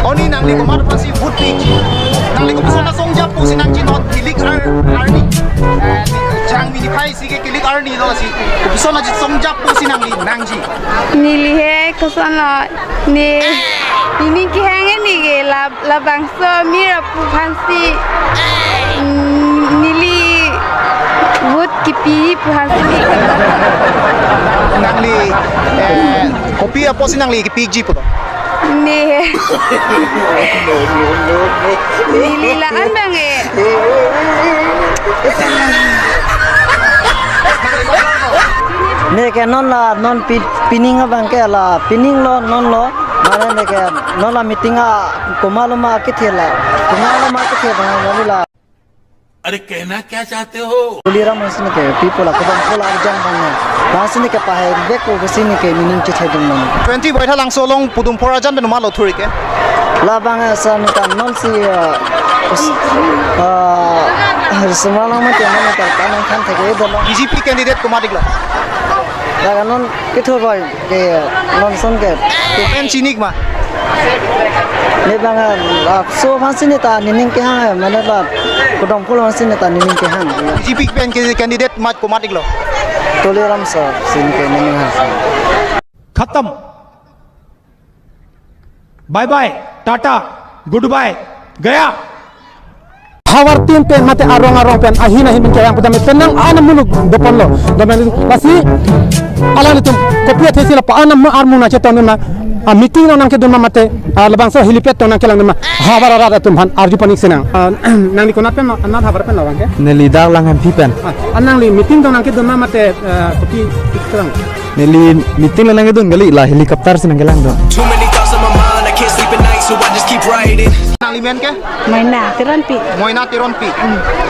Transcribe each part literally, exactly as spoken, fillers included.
Oni nangli komat aphansi vote piji? Nangli kopuson asong jap pusi nangji non kilik ar arni. Eh, jangmi niphai si ke kilik arni lo si. Kopuson aji song jap pusi nangli nangji? Neli he koson lo ne. Nining kehang ne ke la labangso mir aphu aphansi. Mm, neli vote kipi aphu aphansi. Nangli, eh, kopi apotsi nangli kipiji pulo? Ne. Neli la-an abang eh. Ne ke non la non pi-, pining abang ke la pining lo non lo. Mane ne ke non la meeting a komat lo ma kethe la. Komat lo ma kethe abang neli la. अरे कहना क्या चाहते हो? Tuliram si ne ke people a kodam pol arjan abang ne. Lasi ne ke pahai bek ko si ne ke meaning chethai dun non. Twenty Baithalangso along Pudum Phor arjan pen ma lo thuri ke? Labang asan kan non si, uh, us-, uh, semua lang mati non kan kan kan thek e dolo. B J P candidate komat iklo? Laga non kethur bai. Ke non son ke. Pen chinik ma? Ne bang, ah, so aphansi ne ta nining kehang, mane ba kodam pol aphansi ne ta nining kehang. B J P pen ke candidate mat komat iklo? Tuliram so si ne ke nining ha. खत्म। Bye bye, tata, goodbye, गया। Havar tin pen mate arong arong pen ahin ahin pen kehang putame penang ana muluk doponlo. Domen lasi alanglitum kopi athesi la pa ana ma armu na cheton ma, ah, meeting nangkedun ma mate, ah, labangso helipad tong nangkelang ma. Havar arat atum aphan arju panik sinang. Ah, nangli konat pen, anat havar pen labang ke? Neli dak Langhampi pen. Ah, nangli meeting tong nangkedun ma mate, ah, kopi kelang? Neli meeting la nangkedun kali, la helicopter si nangkelangdun. Too many thoughts on my mind, I can't sleep at night, so I just keep writing. Nangli men ke? Moina Teronpi. Moina Teronpi.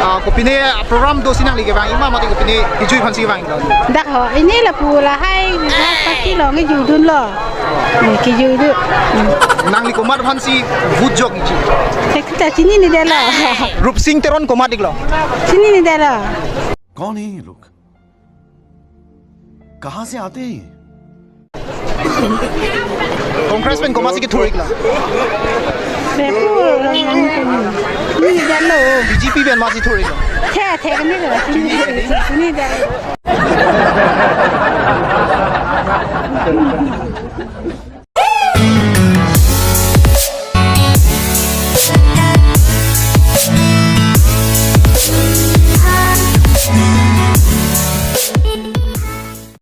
Ah, kopine program do si nangli kevang-ik ma mate kopine kejui aphansi vanglo? Dak ho, pini lapu lahai, dak pati lo ngeju dunlo. Hmm, kejui dun. Hmm. Nangli komat aphansi vote jokji? Thek ta chininedetlo. Rupsing Teron komat iklo? Chininedetlo. कौन है ये लोग? कहाँ से आते हैं ये? Congress pen komatsi kethur iklo? Bepul, yang ini. Ini jalo. B J P pen masi thur iklo? The, the, ini loh. Ini, ini jalo.